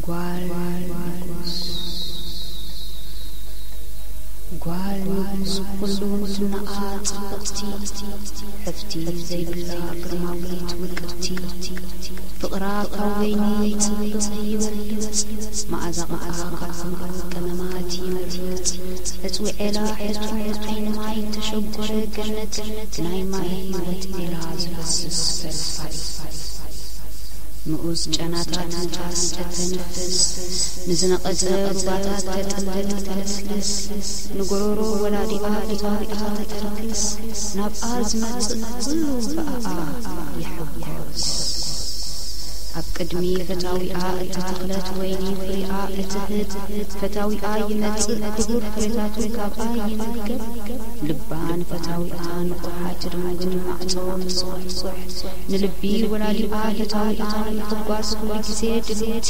ጓል ንጉስ፣ ጓል ንጉስ ኩሉ ንፍናኣ ጽብቕቲ፣ ሕፍቲ ዘይብላ ግርማዊት ውቅብቲ፣ ፍቕራ ካብ ወይኒ ጽብቕ ይበልጽ፣ መኣዛ ቕብኣ ካብ ዝማዕበሉ ቀመማት ይመርጽ። እጽዊ ዔላ ሕጹን ዓይኒ ማይ ተሸጎረ ገነት፣ ናይ ማይ ህይወት ዔላ ዝፈስስ ፈልፋል። ንኡስ ጨናታት ንፋስ እተንፍስ፣ ንዝነቐጸ ሩባታት ተጥልል ተለስልስ፣ ንጎሮሮ ወላዲኣ ፈታዊኣ ተተርክስ፣ ናብኣ ዝመጽእ ኩሉ ብኣኣ ይሕጎስ። ኣብ ቅድሚ ፈታዊኣ እተተኽለት ወይኒ ፍሪኣ እትህብ፣ ፈታዊኣ ይመጽእ ክቡር ፍሬታቱ ካብኣ ይምገብ። ልባ ንፈታዊኣ ንቑሓት ድንጉን ማዕጾ ምጽዋዕ፣ ንልቢ ወላዲኣ ፈታዊኣ ንምሕጓስ ኩሉ ግዜ ድልውቲ፣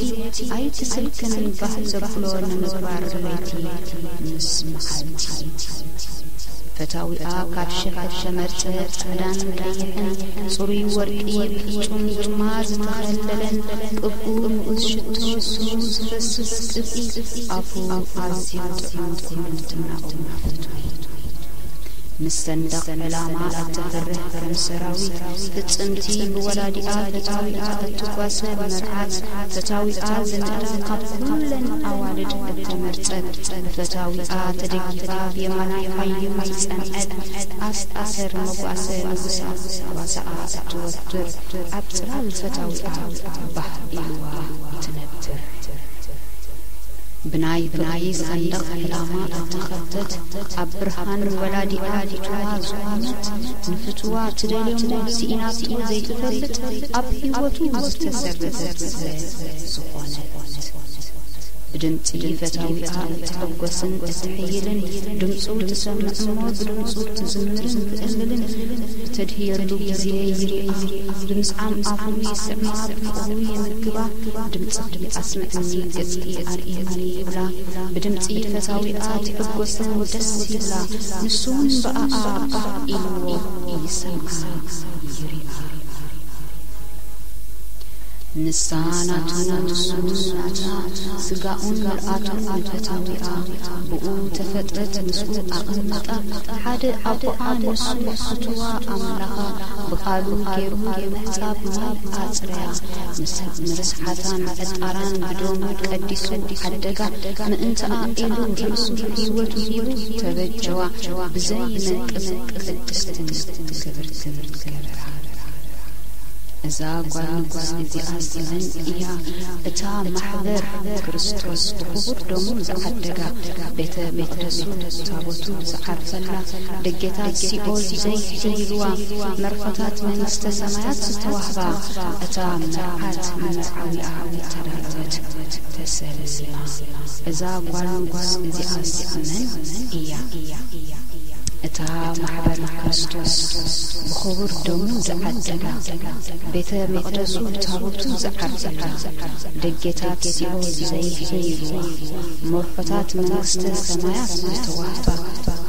ኣይትስልክንን ባህ ዘብሎ ንምግባር ለይቲ ምስ መዓልቲ። ፈታዊኣ ካብ ሽሕት ተመርጸ ጻዕዳን ቀይሕን ጽሩይ ወርቂ ብፍጹም ግርማ ዝተኸለለን ቅብኡ ንኡስ ሽቶ ስሙ ዝፈስስ ቅብኢ ኣፉ ኣዝዩ ጥዑም ኩሉ ፍናኡ ፍቱይ። ምስ ሰንደቕ ዕላማ እተፍርህ ከም ሰራዊት ፍጽምቲ ብወላዲኣ ፈታዊኣ እትጓሰ መርዓት ፈታዊኣ ዝንእዳ ካብ ኩለን ኣዋልድ እተመርጸት ብፈታዊኣ ተደጊፋ ብየማናይ ሓይሊ ዝጸንዐት ኣስኣሰር መጓሰ ንጉሳ ጓሳኣ እትወፍር ኣብ ጽላል ፈታዊኣ ባህ ኢልዋ ትነብር። ብናይ ብናይ ሰንደቕ ዕላማ እተኸተት ኣብ ብርሃን ወላዲኣ ፍትዋ ዝኾነት ንፍትዋ ትደልዮ እሞ ስኢናቶ ዘይትፈልጥ ኣብ ህይወቱ ዝተሰረተት ስለ ዝኾነት። ብድምጺ ፈታዊኣ እትሕጎስን እትሕይልን ድምጹ ትሰምዕ እሞ ብድምጹ ትዝምርን ትእልልን እተድህየሉ ግዜ ይርኣ። ብምስዓም ኣፉ ይስዕማ፣ ብፍቕሩ ይምግባ። ድምጽኺ ኣስምዕኒ፣ ገጽኪ ኣርእየኒ ይብላ። ብድምጺ ፈታዊኣ ትሕጎስን ደስ ይብላ። ንሱ እውን ብኣኣ ባህ ኢልዎ ይሰምዓ ይርኣ። ንሳ ናቱ ንሱ ናታ፣ ስጋኡን ምልኣቱን ንፈታዊኣ ብኡ ተፈጥረት ምስኡ ኣቐመጣ። ሓደ ኣቦኣ ንሱ ፍትዋ ኣምላኻ ብቓሉ ገይሩ ብምሕጻብ ማይ ኣጽረያ። ንሳ ንርስሓታን ዕጣራን ብደሙ ቀዲሱ ዓደጋ። ምእንትኣ ኢሉ ርእሱ ህይወቱ ሂቡ ተበጀዋ። ብዘይ ምንቅስቃስ ቅድስትን ክብርትን ገበራ። እዛ ጓል ንጉስ እዚኣስ መን እያ? እታ ማሕበር ክርስቶስ ብኽቡር ደሙ ዝዓደጋ፣ ቤተ መቕደሱ ታቦቱ ዝዓርፈላ፣ ደጌታት ሲኦል ዘይሕይልዋ፣ መርሖታት መንግስተ ሰማያት ዝተዋህባ፣ እታ መርዓት ንመርዓዊኣ እተዳለወት ተሰሊማ። እዛ ጓል ንጉስ እዚኣስ መን እያ? እታ ማሕበር ክርስቶስ ብኽቡር ደሙ ዝዓደጋ፣ ቤተ መቕደሱ ታቦቱ ዝዓርፈላ፣ ደጌታት ሲኦል ዘይሕይልዋ፣ መርሖታት መንግስተ ሰማያት ዝተዋህባ፣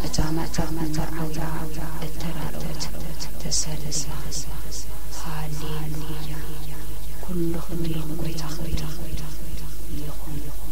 እታ መርዓት ንመርዓዊኣ እተዳለወት ተሰሊማ። ሃሌሉያ! ኩሉ ክብሪ ንጎይታ ይኹን።